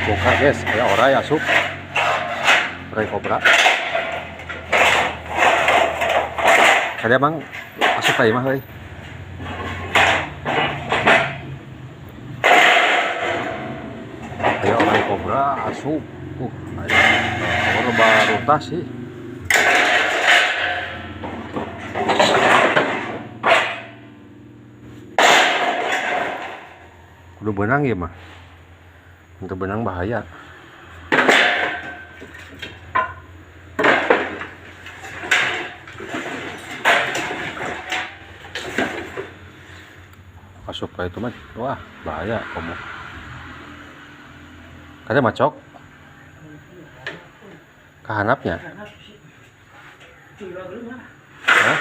Buka, guys, aya oray asup. Oray kobra. Kade, Mang, asup ka imah euy. Aya oray kobra asup. Aya loba rutas sih. Kudu beunang ieu mah. Untuk beunang bahaya. Asup ka itu mah, wah, bahaya kamu. Kade macok ka handapnya. Hah?